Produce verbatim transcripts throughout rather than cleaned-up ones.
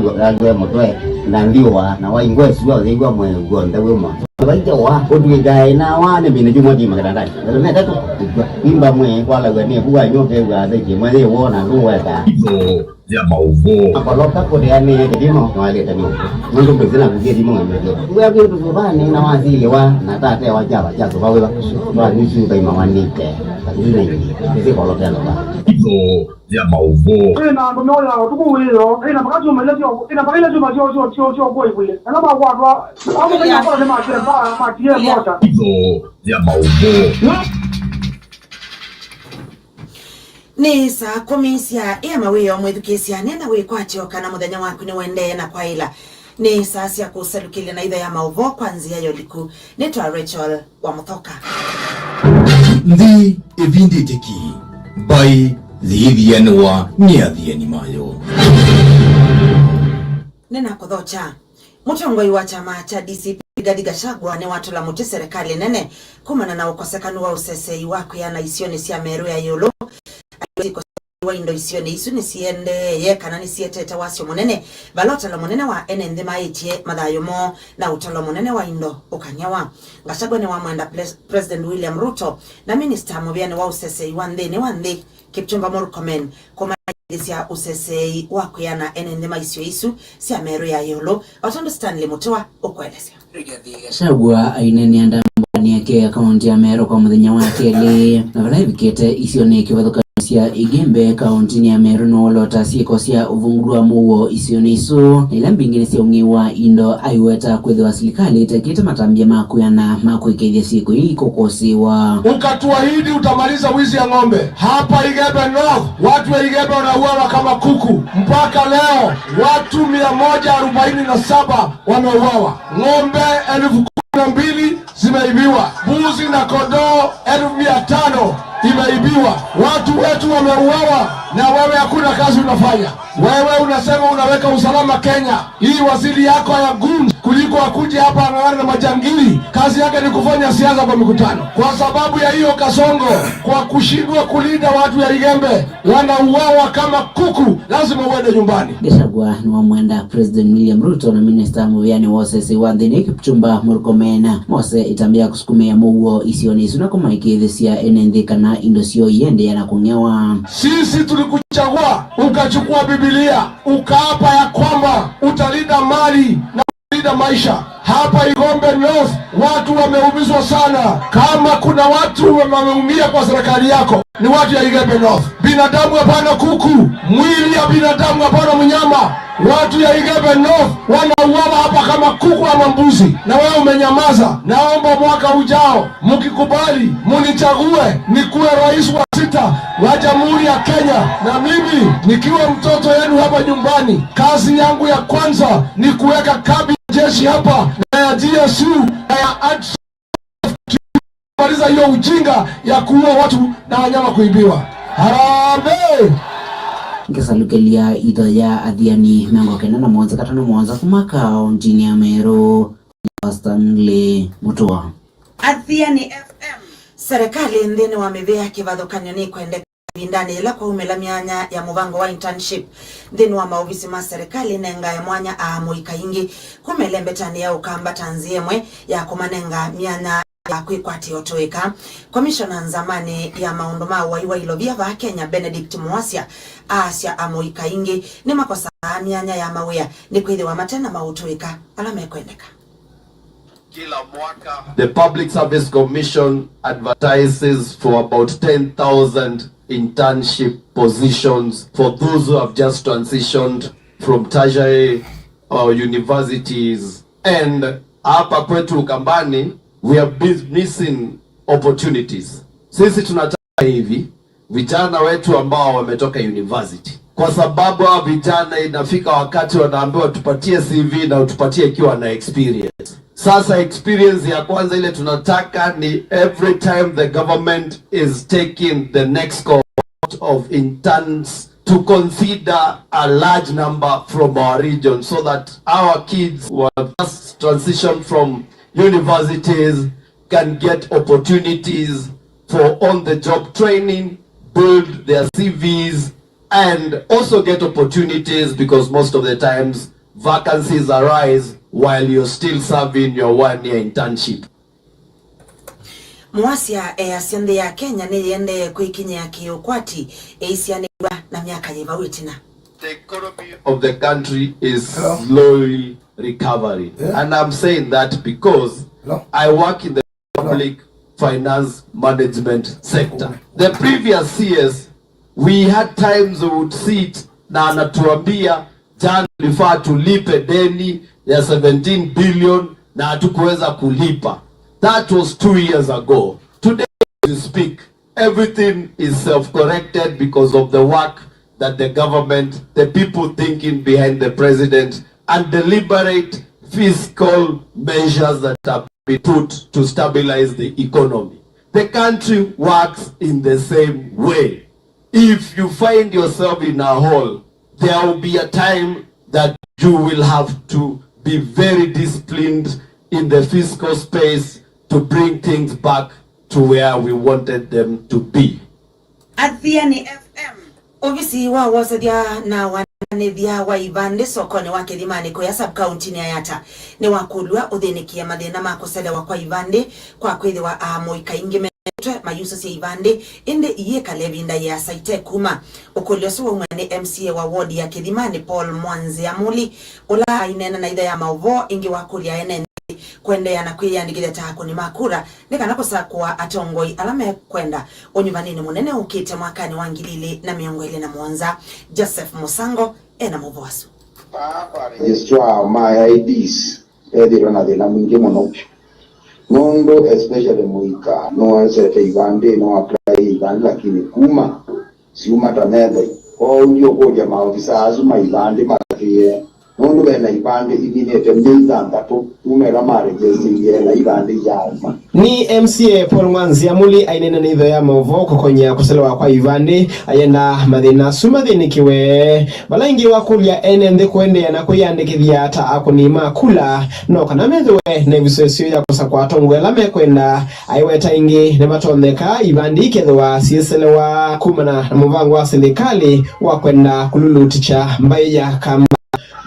Alue mũtwe na ndiwa na waingwa siwa thĩngwa mwĩ guonthe wĩ mwa. Vaite wa ũtuĩkae na wa nĩ mĩnĩ jumwa tima katandani. Ndio meta tu. Imba mwĩ kwa lawa nĩ kuwa nyoke wa thĩki mwĩ wona nduweka. Itho ya maũvoo. Akoloka kũteanĩe kĩthimo nĩwalĩte nĩ. Mũndũ mbĩsĩ na kũkĩa thimo ng'endete. Ngwĩa kĩndũ tũvani na wasiliwa na tate wa java ja tũvawiwa. Wa nisi utaima wanite. Ndio ndio. Ndio koloka ndio. Itho ya maũvoo. Ĩna andũ meũyaa ũtukũ wĩoo, ĩna mpaka syũma ila syo, ĩna mpaka ila syũma syo, syo, syo, syo kwa ivule. Ala makwatwa, amũthenya kũla nĩ matemba, matie mota. Itho ya maũvoo. Nĩ saa kũmi sya ĩa mawĩoo mwĩthukĩĩsya, nenda wĩkwatyo kana mũthenya waku nĩwendee na kwaĩla. Nĩ saa sya kũsalukĩlya na itho ya maũvoo kwa nzĩa ya ũliku. Nĩtwa Rachel wa Mũthoka. Nthĩ ĩvindĩte ki, mbaĩ yĩthianĩwa nĩ athiani mayo. Nĩnakũthokya. Mũtongoi wa kyama kya D C P Rigathi Gachagua nĩwatũla mũtĩ serikali nene kumana na ũkosekanu wa ũsesei wa kwĩana isionĩ sya Meru ya ĩũlũ. Wa indo isionĩ isu nĩsiendeeye kana nĩsietete wasyo mũnene, vala ũtalo mũnene wa ene nthĩ maĩtye mathayũ moo na ũtalo mũnene wa indo ũkang'ewa. Gachagua nĩwamwenda Pres-, President William Ruto na minista mũvĩanĩ wa ũsesei wa nthĩnĩ wa nthĩ, Kipchumba Murkomen, kũmanyĩthĩsya ũsesei wa kwĩana ene nthĩ ma isio isu sya Meru ya ĩũlũ, o tondũ Stanley Mutua ũkũelesya. Gachagua aineenea ndambũkanĩ yake ya kaunti ya Meru kwa mũthenya wa kelĩ, na vala ĩvikĩte isionĩ kĩvathũkanĩsya Igembe kauntinĩ ya Meru nũũlota syĩko sya ũvungũlu wa mũuo isionĩ isu, na ila mbingĩ nĩsyaung'ĩwa indo aiweta kwĩthĩwa silikalĩ ĩtekĩte matambya ma kwĩana ma kũĩkĩĩthya syĩko ii kũkũsĩĩwa. Ukatuahidi utamaliza wizi ya ng'ombe. Hapa Igembe North, watu ya Igembe wanauawa kama kuku. Mpaka leo, watu mia moja arobaini na saba wameuawa. Ng'ombe elfu kumi na mbili zimeibiwa. Mbuzi na kondoo elfu mia tano imeibiwa. Watu wetu wameuawa, na wewe hakuna kazi unafanya. Wewe unasema unaweka usalama Kenya. Hii waziri yako ya goons, kuliko akuje hapa ang'ang'ane na majangili, kazi yake ni kufanya siasa kwa mikutano. Kwa sababu ya hiyo kasongo, kwa kushindwa kulinda watu ya Igembe, wanauawa kama kuku, lazima uende nyumbani. Gachagua nĩwamwenda President William Ruto na minista mũvĩanĩ wa ũsesei wa nthĩnĩ Kipchumba Murkomen mose ĩtambya ya kũsukumĩa mũuo isionĩ isu na kũmaĩkĩĩthĩsya ene nthĩ kana indo syoo iendeea na kũng'ewa. Sisi tulikuchagua, ukachukua Biblia, ukaapa ya kwamba utalinda mali na kulinda maisha. Hapa Igombe North, watu wameumizwa sana. Kama kuna watu wameumia kwa serikali yako, ni watu ya Igembe North. Binadamu hapana kuku, mwili ya binadamu hapana mnyama. Watu ya Igembe North wanauawa hapa kama kuku ama mbuzi, na wewe umenyamaza. Naomba mwaka ujao, mkikubali, munichague nikuwe rais wa sita wa Jamhuri ya Kenya, na mimi nikiwa mtoto yenu hapa nyumbani, kazi yangu ya kwanza ni kuweka kambi ya jeshi hapa na ya G S U na ya ADSU, maliza hiyo ujinga ya kuua watu na wanyama kuibiwa. Harambee! Ngĩsalukĩlya itho ya athiani mĩongo kenda na mũonza katano mũonza kuma kaũntinĩ ya Meru, Stanley Mutua. Athiani F M. Serikali nthĩnĩ wa mĩvĩa kĩvathũkany'o nĩkwendeka ĩvindanĩ yĩla kwaumĩla myanya ya mũvango wa internship nthĩnĩ wa maovisi ma serikali ĩnengae mwanya aamũi kaingĩ kuma ĩlembetanĩ ya Ũkamba ta nzĩa ĩmwe ya kũmanenga myanya ya kwĩkwatĩa ũtũĩka. Komishona nzamanĩ ya maũndũ ma ũai wa ilovia vaa Kenya, Benedict Muasya, aasya amũi kaingĩ nĩmakosaa myanya ya mawĩa nĩkwĩthĩwa mate na maũtũĩka ala mekwendeka. Kila mwaka, the Public Service Commission advertises for about ten thousand internship positions for those who have just transitioned from tertiary or universities. And hapa kwetu Ukambani, we have been missing opportunities. Sisi tunataka hivi, vijana wetu ambao wametoka university, kwa sababu hawa vijana inafika wakati wanaambiwa, "Tupatie C V na utupatie ikiwa na experience." Sasa experience ya kwanza ile tunataka ni every time the government is taking the next cohort of interns, to consider a large number from our region so that our kids who have just transitioned from universities can get opportunities for on-the-job training, build their C Vs, and also get opportunities, because most of the times vacancies arise while you're still serving your one year internship. Mũasya easya nthĩ ya Kenya nĩyĩendee kwĩkinyĩa kĩũkwati ĩisyanĩw'a na myaka yĩ vau ĩtina. The economy of the country is slowly recovering. And I'm saying that because I work in the public finance management sector. The previous years, we had times we would sit na anatuambia, "Jana tulifaa tulipe deni ya seventeen billion na hatukuweza kulipa." That was two years ago. Today, as we speak, everything is self-corrected because of the work that the government, the people thinking behind the president, and deliberate fiscal measures that have been put to stabilize the economy. The country works in the same way. If you find yourself in a hole, there will be a time that you will have to be very disciplined in the fiscal space to bring things back to where we wanted them to be. Athiani F M. Ovisi wa wosethya na wananĩthya wa ivandĩ sokonĩ wa Kĩthimanĩ kũya sub-kauntinĩ ya Yatta nĩwakũlw'a ũthĩnĩkĩe mathĩna ma kũselewa kwa ivandĩ kwa kwĩthĩwa aamũi kaingĩ metwe mayusũsya ivandĩ, ĩndĩ iyĩkale ĩvinda yĩasa itekuma. Ũkũlyo ũsu waumw'a nĩ M C A wa ward ya Kĩthimanĩ, Paul Mwanzĩa Muli, ũla aineena na itho ya maũvoo ĩngĩ wakũlya ene nthĩ kũendeea na kwĩyĩandĩkĩthya ta akũni ma kura nĩ kana kũsakũa atongoi ala mekwenda ũnyuvaninĩ mũnene ũkĩte mwakanĩ wa ngili ilĩ na mĩongo ĩlĩ na mũonza. Joseph Mũsango e na maũvoo asu. Vaa kwa registrar ma I Ds ethĩĩtwe na thĩna mwingĩ mũno vyũ, nũndũ especially mũika nũesete ivandĩ, no apply ivandĩ, lakini kuma syuma ta nethei. Kwoou ndiũkũlya maovisaa asu ma ivandĩ matatĩĩe, nũndũ ve na ivandĩ iminĩte myei thanthatũ kuma ĩla marejesitiie na ivandĩ iyaauma. Nĩ M C A Paul Mwanzĩa Muli aineena nĩ itho ya maũvoo kũkony'a kũselewa kwa ivandĩ, ayenda mathĩna asu mathĩnĩkĩwe. Vala ĩngĩ wakũlya ene nthĩ kũendeea na kwĩyandĩkĩthya ta akũni ma kula, no kana methĩwe na ĩvuso ĩseo ya kũsakũa atongoi ala mekwenda. Aiweta ĩngĩ nĩvatonyeka ivandĩ ikethĩwa syĩselewa kumana na mũvango wa silikalĩ wa kwenda kũlulutĩkya mbaĩ ya Kamba.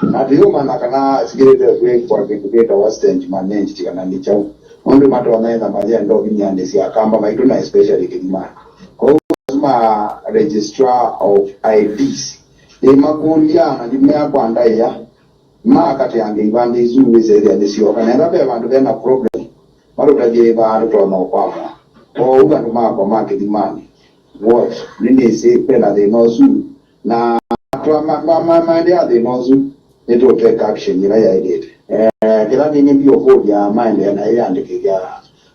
Na tũyũmanya kana sikĩlĩte kwĩkwa kĩndũ kĩtawa stench managed kana nĩ kyaũ, nũndũ matonya ĩtha mathĩa ndovinyanĩ sya Kamba maitũ na especially Kĩthimanĩ. Kwoou asu ma registrar of I Ds nĩmakũlya na ndimeakwa ndaĩa, makatĩange ivandĩ isu wĩsethĩa nĩsyoka. Na ĩla ve vandũ ve na problem, matũtavye ĩvaa tũtonya ũkwamũa. Kwoou andũ makwa ma Kĩthimanĩ, watch, nĩnĩsĩ ve na thĩna ũsu, na twa ma, ma, ma, maendeea thĩna ũsu, nĩtũteka action ĩla yaĩlĩte. Eh, kĩla kĩngĩ ndiũkũlya maendee na ĩyandĩkĩthya,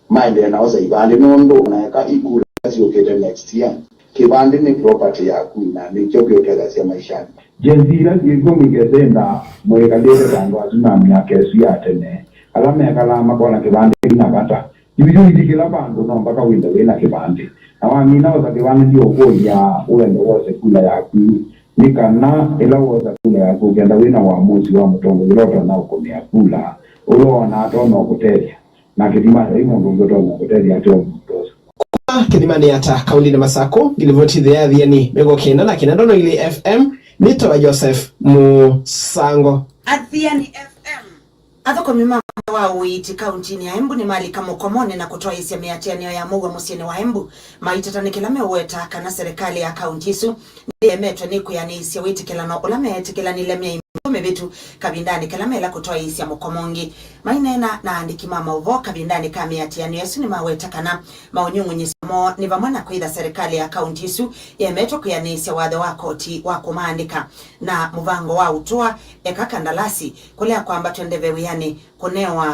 maendee na osa ivandĩ, nũndũ na eka ikura syũkĩte next year, kĩvandĩ nĩ property yaku na nĩkyo kĩũtethasya maishanĩ. Gen Z ila syĩkw'o mwikesenda mwĩkalĩte ta andũ asu ma myaka ĩsu ya tene, ala mekalaa makona kĩvandĩ kĩna vata. Yu yu ithi kĩla vandũ no mpaka wĩthe wĩ na kĩvandĩ. Na wamina osa kĩvandĩ ndiũkũlya wende wose kula yaku. Nĩ kana ĩla wosa kula yaku ũkenda wĩ na uamuzi wa mũtongoi ũla ũtonya ũkũnĩa kula, ũla woona atonya ũkũtethya. Na Kĩthimanĩ vai mũndũ ũngĩ ũtonya kũtethya ateo mũndũ ũsu. Kuma Kĩthimanĩ Yatta, kaũndĩnĩ Masakũ, ngilivoti ĩthĩ ya Athiani mĩongo kenda na kenda ndono ilĩ F M, nĩtawa Joseph Mũsango. Athiani F M. Athũkũmi ma mwanya wa ũiiti kauntinĩ ya Embu nĩmalika mũkomonĩ na kũtwaĩĩsya mĩatĩanĩo ya mũuo mũsyĩnĩ wa Embu, maitata nĩ kĩla meũweta kana serĩkalĩ ya kaunti ĩsu nĩyemetwe nĩ kwĩanĩĩsya wĩtĩkĩlano ũla meetĩkĩlanile myei mĩongo mĩvĩtu kavindanĩ kala mela kũtwaĩĩsya mũkomo ũngĩ. Maineena na aandĩki ma maũvoo kavindanĩ ka mĩatĩanĩo ĩsu, nĩmaweta kana maũnyung'unyĩsyo moo nĩ vamwe na kwĩtha serĩkalĩ ya kaunti ĩsu yemetwe kwĩanĩĩsya watho wa koti wa kũmaandĩka na mũvango wa ũtũa eka kandalasi, kũlea kwambatw'a ndeve wĩanĩ, kũnewa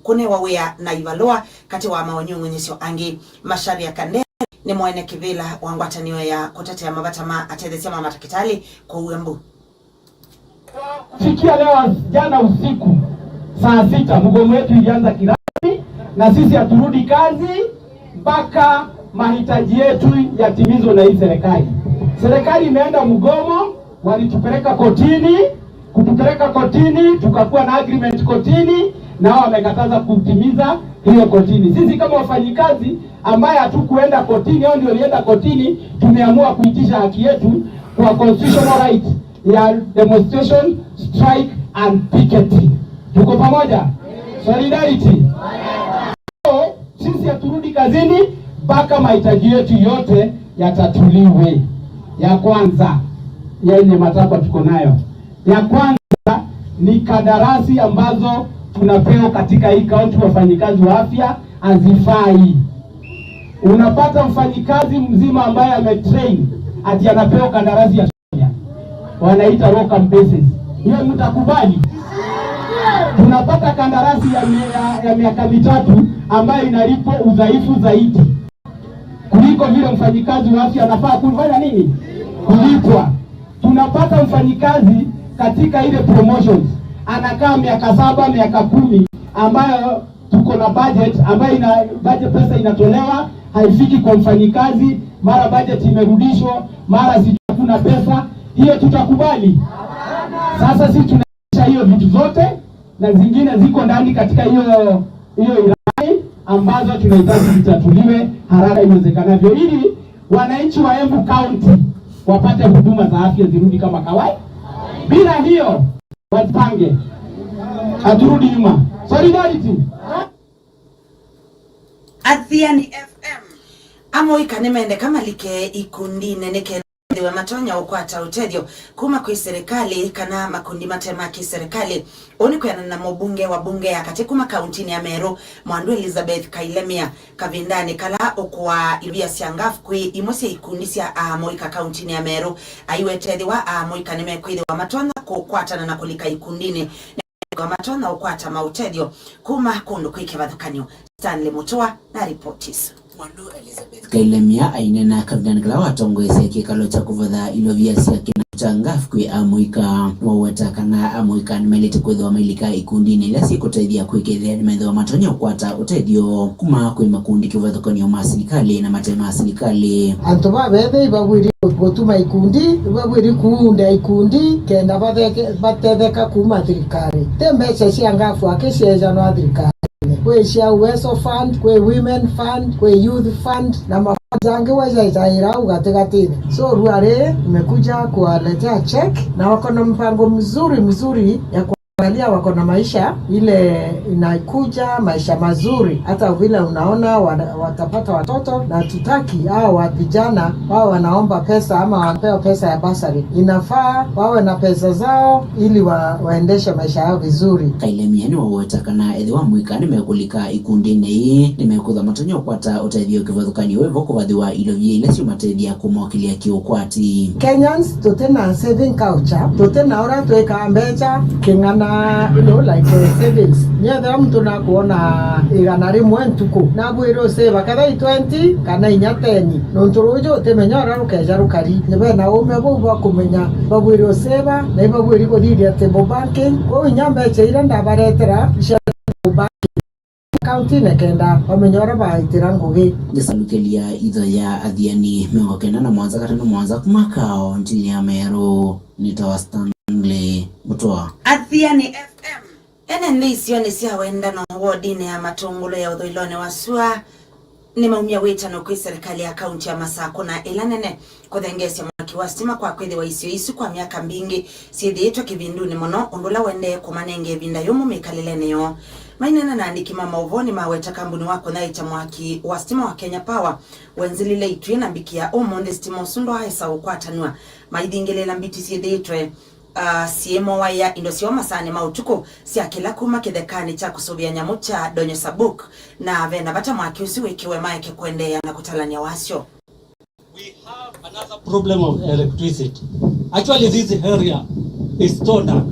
kũnewa wĩa na ivalũa, katĩ wa maũnyung'unyĩsyo angĩ. Macharia Kandere nĩ mwene kĩvĩla wa ngwatanĩo ya kũtetea mavata ma atetheesya ma matakĩtalĩ kũu Embu. Kufikia leo, jana usiku saa sita, mgomo wetu ilianza kirasmi, na sisi haturudi kazi mpaka mahitaji yetu yatimizwe na hii serikali. Serikali imeenda mgomo, walitupeleka kotini, kutupeleka kotini, tukakuwa na agreement kotini, na wao wamekataza kutimiza hiyo kotini. Sisi kama wafanyikazi ambaye hatukuenda kotini, hao ndio walienda kotini, tumeamua kuitisha haki yetu kwa constitutional right ya demonstration, strike and piketi. Tuko pamoja? Solidarity. So, sisi haturudi kazini mpaka mahitaji yetu yote yatatuliwe. Ya kwanza, yenye matakwa tuko nayo. Ya kwanza ni kandarasi ambazo tunapewa katika hii kaunti, wafanyikazi wa afya hazifai. Unapata mfanyikazi mzima ambaye ametrain ati anapewa kandarasi ya wanaita locum basis. Hiyo mtakubali? Tunapata kandarasi ya, mi- ya, ya miaka mitatu ambayo inalipwa udhaifu zaidi kuliko vile mfanyikazi wa afya anafaa kufanya nini? Kulipwa. Tunapata mfanyikazi katika ile promotions anakaa miaka saba, miaka kumi, ambayo tuko na budget ambayo ina budget, pesa inatolewa haifiki kwa mfanyikazi, mara budget imerudishwa, mara sijui hakuna pesa. Hiyo tutakubali? Sasa sisi tunaisha hiyo vitu zote na zingine ziko ndani katika hiyo hiyo ilani ambazo tunahitaji zitatuliwe haraka iwezekanavyo ili wananchi wa Embu County wapate huduma za afya zirudi kama kawaida. Bila hiyo, wajipange. Haturudi nyuma. Solidarity. Athiani F M. Amũika nĩmendeka malike ikundinĩ nĩkenda methĩwe matonya ũkwata ũtethyo kuma kwĩ serikali kana makundi mate ma kĩserikali. Ũũ nĩ kwĩanana na mũmbunge wa mbunge ya katĩ kuma kauntinĩ ya Meru, Mwandu Elizabeth Kailemia, kavindanĩ kala ũkũaa ilovia sya ngaf kwĩ imwe sya ikundi sya aamũika kauntinĩ ya Meru. Aiweta ethĩwa aamũika nĩmekwĩthĩwa matonya kũkwatana na kũlika ikundinĩ, nĩmekwĩthĩwa matonya ũkwata maũtethyo kuma kũndũ kwĩ kĩvathũkany'o. Stanley Mutua na ripoti isu. Mwandu Elizabeth Kailemia aineena kavindanĩ kala watongoesye kĩkalo kya kũvatha ilovia sya kĩnamo kya ngaf kwĩ amũika. Nĩwaweta kana amũika nĩmaĩlĩte kwĩthĩwa mailika ikundinĩ ila syĩkũtethya kwĩkĩĩthya nĩmethĩwa matonya ũkwata ũtethyo kuma kwĩ makundi kĩvathũkany'o ma silikalĩ na mate ma silikalĩ. Andũ vavethei vavwĩri kũtuma ikundi, vavwĩri kuunda ikundi kenda vatheke- vatetheka kuma thilikalĩ. Ti mbesa sya ngaf akĩ syeejanwa thilikalĩ. Kwĩ sya Uwezo Fund, kwĩ Women Fund, kwĩ Youth Fund, na mafund angĩ wajaitaĩra au katĩkatĩnĩ. So ruari imekuja kuwaletea check na wako na mpango mzuri mzuri ya kuangalia wako na maisha ile inakuja maisha mazuri, hata vile unaona wa- watapata watoto. Na tutaki hao wa vijana wao wanaomba pesa ama wanapewa pesa ya basari, inafaa wawe na pesa zao ili wa- waendeshe maisha yao vizuri. Kailemia nĩwaweta kana ethĩwa amũika nĩmekũlika ikundinĩ ii, nĩmekwĩthwa matonya ũkwata ũtethyo kĩvathũkany'o wĩvo kũvathĩwa ilovia ila syũmatethya kũmokĩlya kĩũkwati. Kenyans tũtĩ na saving culture, tũtĩ na ũla twĩkaa mbecha kĩng'ana, you know, like, eh, savings. Nyethĩwa mtu nakuona ĩgana rĩmwe ntukũ, navwĩrĩ ũsĩva katha i twenty kana inya ten, nũndũ rũjũ ũtĩmenya ũla rũkeja rũkari. Nĩ ve na ũme vau va kũmenya vavwĩrĩ ũsĩva na ivavwĩrĩ kũthithya table banking. Kwoou inya mbecha ila ndavaretera sya table banking kauntinĩ kenda vamenya ũla vaaitĩra ngũgĩ. Nĩsalukĩlya itho ya Athiani mĩongo kenda na mũonza katano mũonza kuma kauntinĩ ya Meru. Nĩtawa Stanley Mũtwa. Athiani F M. Ene nthĩ isionĩ sya wendano wodinĩ ya Matũngũlũ ya ũthũĩlonĩ wa sua nĩmaumya wĩtano kwĩ serikali ya kaunti ya Masakũ na ĩla nene kũthengeesya mwaki wa sitima kwa kwĩthĩwa isio isu kwa myaka mbingĩ syĩthĩĩtwe kĩvindunĩ mũno, ũndũ ũla ũendee kũmanenga ĩvinda yũmũ mĩkalĩlenĩ yoo. Maineena na andĩki ma maũvoo nĩmaweta kambuni wa kũnyaĩĩkya mwaki wa sitima wa Kenya Power wenzĩlile ituĩ na mbiki ya ũmũnthĩ sitima ũsu ndwaaĩsa ũkwatanw'a, maithingĩlĩĩla mbiti syĩthĩĩtwe uh, syĩmoaĩa indo syoo masaanĩ ma ũtukũ syakĩla kuma kĩthekanĩ kya kũsũvĩa nyamũ kya Donyo Sabuk, na ve na vata mwaki ũsu wĩkĩwe maeke kũendeea na kũtalany'a wasyo. We have another problem of electricity. Actually, this area is so dark.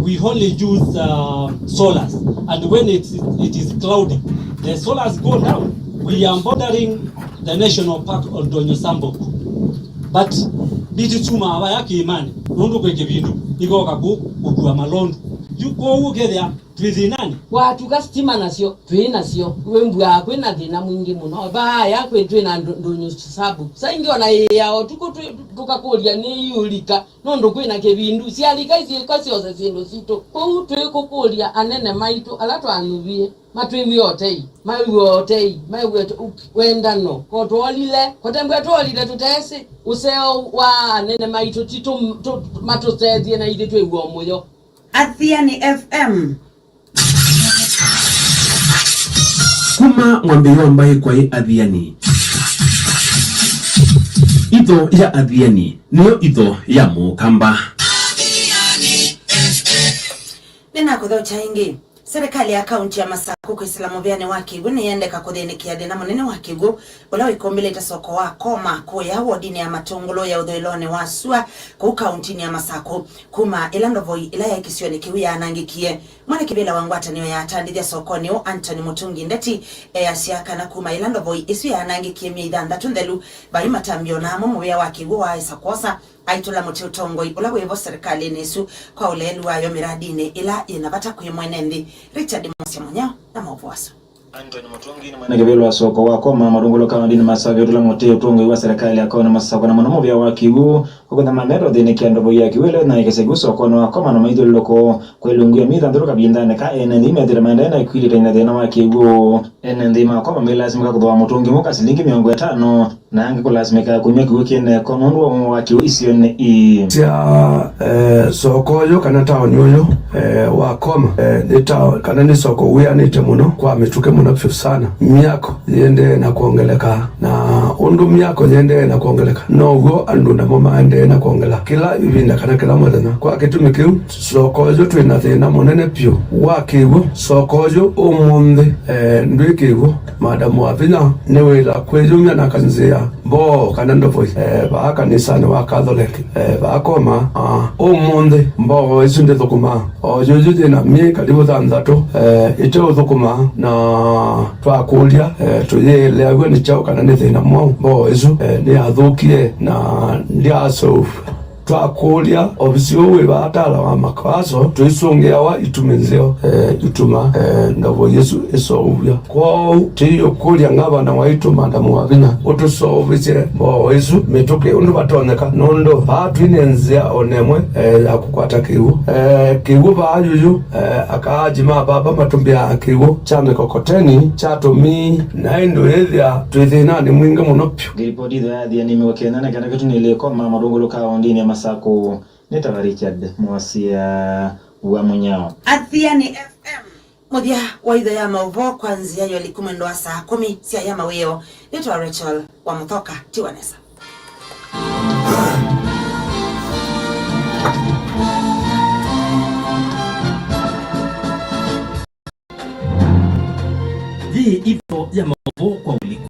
We only use uh, solars, and when it, it is cloudy, the solars go down. We are bordering the national park on Donyo Sabuk. But mbiti syumaa vaya kĩĩmanĩ nũndũ kwĩ kĩvindu ikoka kũkua malondu. Yu kwoou ũkethĩa twĩ thĩnanĩ. Watuka sitima nasyo twĩ nasyo, wĩmbwaa kwĩ na thĩna mwingĩ mũno. Vaaya kwĩ twĩ na ndũ- Donyo Sabuk. Saa ingĩ ona ĩĩaa ũtukũ twĩ- tũkakũlya nĩiũlika nũndũ kwĩ na kĩvindu. Syalika isyĩka syose syĩndũ sitũ. Kwoou twĩkũkũlya anene maitũ ala twanyuvie matwĩw'e ũtei, maw'e ũtei, maw'e wendano. Ko twoolile, kotembwa twoolile tũtesĩ. Ũseo wa anene maitũ ti tũ- tũ- matũtethye na ithyĩ twĩw'e mũyo. Athiani F M. Kuma mwambĩĩo wa mbaĩ kwaĩ Athiani. Itho ya Athiani nĩyo itho ya Mũkamba. Nĩnakũthaũkya ĩngĩ. Serikali ya kaunti ya Masakũ kwĩsĩla mũvĩanĩ wa kĩw'ũ nĩyendeka kũthĩnĩkĩa thĩna mũnene wa kĩw'ũ ũla wĩkũmbĩlĩte soko wa Koma kũya wodinĩ ya Matũngũlũ ya ũthũĩlonĩ wa sua kũu kauntinĩ ya Masakũ, kuma ĩla ndovoi ĩla yaĩ kĩsionĩ kĩu yaanangĩkie. Mwene kĩvĩla wa ngwatanĩo ya atandĩthya sokonĩ ũũ, Anthony Mũtungi Ndeti, easya kana kuma ĩla ndovoi ĩsu yaanangĩkie myei thanthatũ nthelu, vai matambya o na amwe mũvĩa wa kĩw'ũ waaĩsa kwosa, aitũla mũtĩ ũtongoi ũla wĩvo serikalĩnĩ ĩsu kwa ũleelu wayo mĩradinĩ ĩla yĩ na vata kwĩ mwene nthĩ. Richard Mosya Mũnyao na maũvoo asu. Anthony Mũtungi nĩ mwene kĩvĩla wa soko wa Koma Matũngũlũ kaũndĩnĩ Masakũ aitũla mũtĩ ũtongoi wa serikali ya kaũntĩ Masakũ na mũno mũvĩa wa kĩw'ũ. Ũkũtha mameta ũthĩnĩkĩa ndovoi ya kĩw'ũ ĩla ĩnaĩkĩsya kĩw'ũ sokonĩ wa Koma na maithyũlũlũko kwa ilungu ya myei thanthatũ kavindanĩ ka ene nthĩ methĩĩtwe maendae na ĩkw'ĩlĩ ĩtainya thĩna wa kĩw'ũ. Ene nthĩ ma Koma mailasimĩka kũthooa mũtũngi ũmwe ka silingi mĩongo ĩtano, na angĩ kũlasimĩka kũnyw'a kĩw'ũ kĩna ĩko nũndũ wa ũmwe wa kĩw'ũ isionĩ ii. Sya, eh, soko ũyũ kana taoni ũyũ, eh, wa Koma, eh, nĩ taoni kana nĩ soko wĩanĩte mũno kwa mĩtũkĩ mũno vyũ sana. Myako yĩendee na kwongeleka, na ũndũ myako yĩendee na kwongeleka, now'o andũ namo maendee na kwongela kĩla ĩvinda kana kĩla mũthenya. Kwa kĩtumi kĩu, soko ũyũ twĩ na thĩna mũnene vyũ wa kĩw'ũ. Soko ũyũ ũmũnthĩ, eh, ndwĩ kĩw'ũ. Madam Wavinya nĩwĩla kwĩyumya na kanzĩa mboo kana ndovoi, eh, vaa kanisanĩ wa Catholic, eh, vaa Koma, ah, ũmũnthĩ mboo ĩsu ndĩthũkũmaa. O yuyu yĩna myei karibu thanthatũ, eh, ĩteũthũkũma, na twakũlya, eh, tũyĩeleaw'a nĩ kyaũ kana nĩ thĩna mwaũ mboo ĩsu, eh, nĩyathũkie na ndyaseũvw'a. Twakũlya ovisi ũũ wĩ vaa Tala wa Makawaso, tũisũngĩawa itumi nzeo, eh, ituma, eh, ndovoi ĩsu ĩseũvw'a. Kwoou tũiũkũlya ngavana waitũ Madam Wavinya ũtũseũvĩsye mboo ĩsu mĩtũkĩ ũndũ vatonyeka, nũndũ vaa twĩ na nzĩa o na ĩmwe, eh, ya kũkwata kĩw'ũ. Eh, kĩw'ũ vaa yuyu, eh, akaaji ma vava matũmĩaa kĩw'ũ kya mĩkokoteni kya tũmii, na ĩndĩ ũyĩthĩa twĩ thĩnanĩ mwingĩ mũno vyũ. Ngĩlipoti itho ya Athiani mĩuo kenda na kenda kĩtunĩlĩ Koma Matũngũlũ kaũndĩnĩ ya Masakũ, nĩ tawa Richard Mosya wa Mũnyao. Athiani F M. Mũthya wa itho ya maũvoo kwa nzĩa yoli kumwendo wa saa kũmi sya ya mawĩoo. Nĩtwa Rachel wa Mũthoka. Tiwa nesa. Yĩ itho ya